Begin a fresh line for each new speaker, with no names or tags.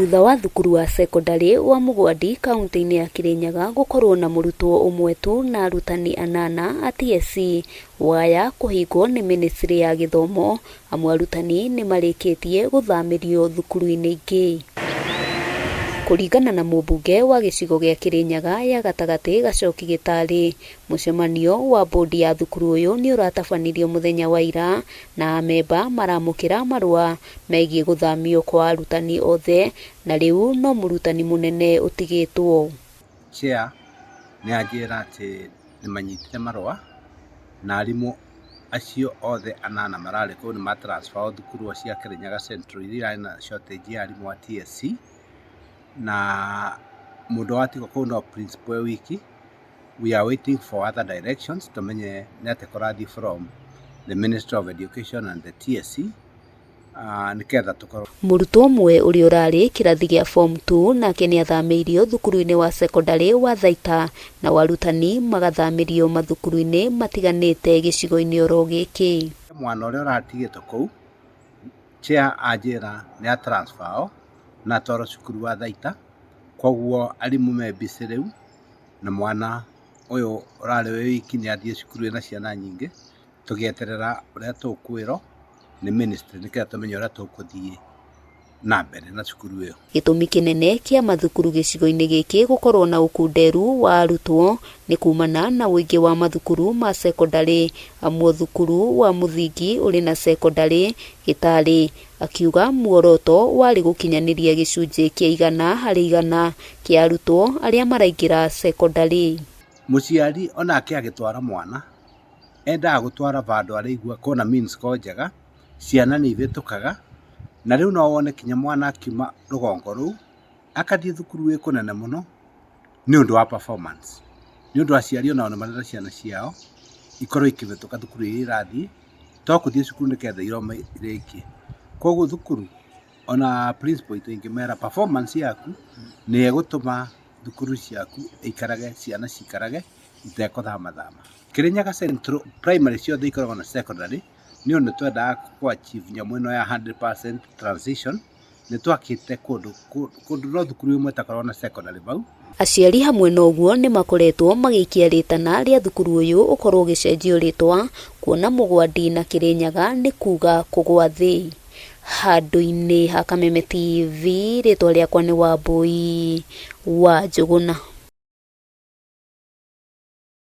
Thutha wa thukuru wa cekondarĩ wa Mũgwandi kauntĩ-inĩ ya Kirinyaga gũkorwo na mũrutwo ũmwe tu na arutani anana a TSC waya kũhingwo nĩ mĩnĩstrĩ ya gĩthomo, amu arutani nĩ marĩkĩtie gũthamĩrio thukuru-inĩ ingĩ. Kũringana na mũmbunge wa gĩcigo gĩa Kirinyaga ya gatagatĩ Gachoki Gĩtarĩ, mũcemanio wa bũndi ya thukuru ũyũ nĩ ũratabanirio mũthenya wa ira na amemba maramũkĩra marũa megiĩ gũthamio kwa arutani othe na rĩu no mũrutani mũnene ũtigĩtwo.
Chair nĩ anjĩra atĩ nĩ manyitire marũa na arimũ acio othe anana mararĩ kũu nĩ ma transfer o thukuru cia Kirinyaga Central iria irarĩ na shortage ya arimũ a TSC, na mũndũ watigwo kũu no principal e wiki. We are waiting for other directions tũmenye nĩ atĩa kũrathiĩ from the Ministry of Education and the TSC nĩgetha tũkorwo.
Mũrutwo ũmwe ũrĩa ũrarĩ kĩrathi gĩa form 2 nake nĩ athamĩirio thukuru-inĩ wa cekondarĩ wa Thaita nao arutani magathamĩrio mathukuru-inĩ matiganĩte gĩcigo-inĩ oro gĩkĩ.
Mwana ũrĩa ũratigĩtwo kũu, chair anjĩra nĩ a transfer o na atwarwo cukuru wa Thaita, koguo arimũ me busy rĩu na mwana ũyũ ũrarĩ wĩ wiki nĩ athiĩ cukuru ĩna ciana nyingĩ, tũgĩeterera ũrĩa tũkwĩrwo nĩ ministry nĩgetha tũmenye ũrĩa tũgũthiĩ na mbere na cukuru ĩyo.
Gĩtũmi kĩnene kĩa mathukuru gĩcigo-inĩ gĩkĩ gũkorwo na ũkunderu wa arutwo nĩ kumana na ũingĩ wa mathukuru ma cekondarĩ, amu o thukuru wa mũthingi ũrĩ na cekondarĩ, Gĩtarĩ akiuga muoroto warĩ gũkinyanĩria gĩcunjĩ kĩa 100% kĩa arutwo arĩa maraingĩra cekondarĩ.
Mũciari onake agĩtwara mwana endaga gũtwara vandũ araigua kũna mean score njega, ciana nĩ ihĩtũkaga, na rĩu no wone kinya mwana akiuma rũgongo rũu akathiĩ thukuru ĩ kũnene mũno nĩ ũndũ wa performance. Nĩ ũndũ aciari onao nĩ marenda ciana ciao ikorwo ikĩhĩtũka thukuru iria irathiĩ, to kũthiĩ cukuru nĩgetha ithome irĩkie. Koguo thukuru ona principal itũ ingĩmera performance yaku nĩ ĩgũtũma thukuru ciaku ikarage, ciana cikarage itekũthamathama. Kirinyaga Central primary ciothe ikoragwo na secondary, nĩ ũndũ nĩ twendaga kũ achieve nyamũ ĩno ya 100% transition, nĩ twakĩte kũndũ kũndũ no thukuru ĩmwe ĩtakoragwo na secondary vau.
Aciari hamwe na ũguo nĩ makoretwo magĩikia rĩtana rĩa thukuru ũyũ ũkorwo ũgĩcenjio rĩtwa kuona Mũgwandi na Kĩrĩnyaga nĩ kuga kũgwa thĩ. Handũ-inĩ ha Kameme TV rĩtwa rĩakwa nĩ Wambũi wa Njũgũna.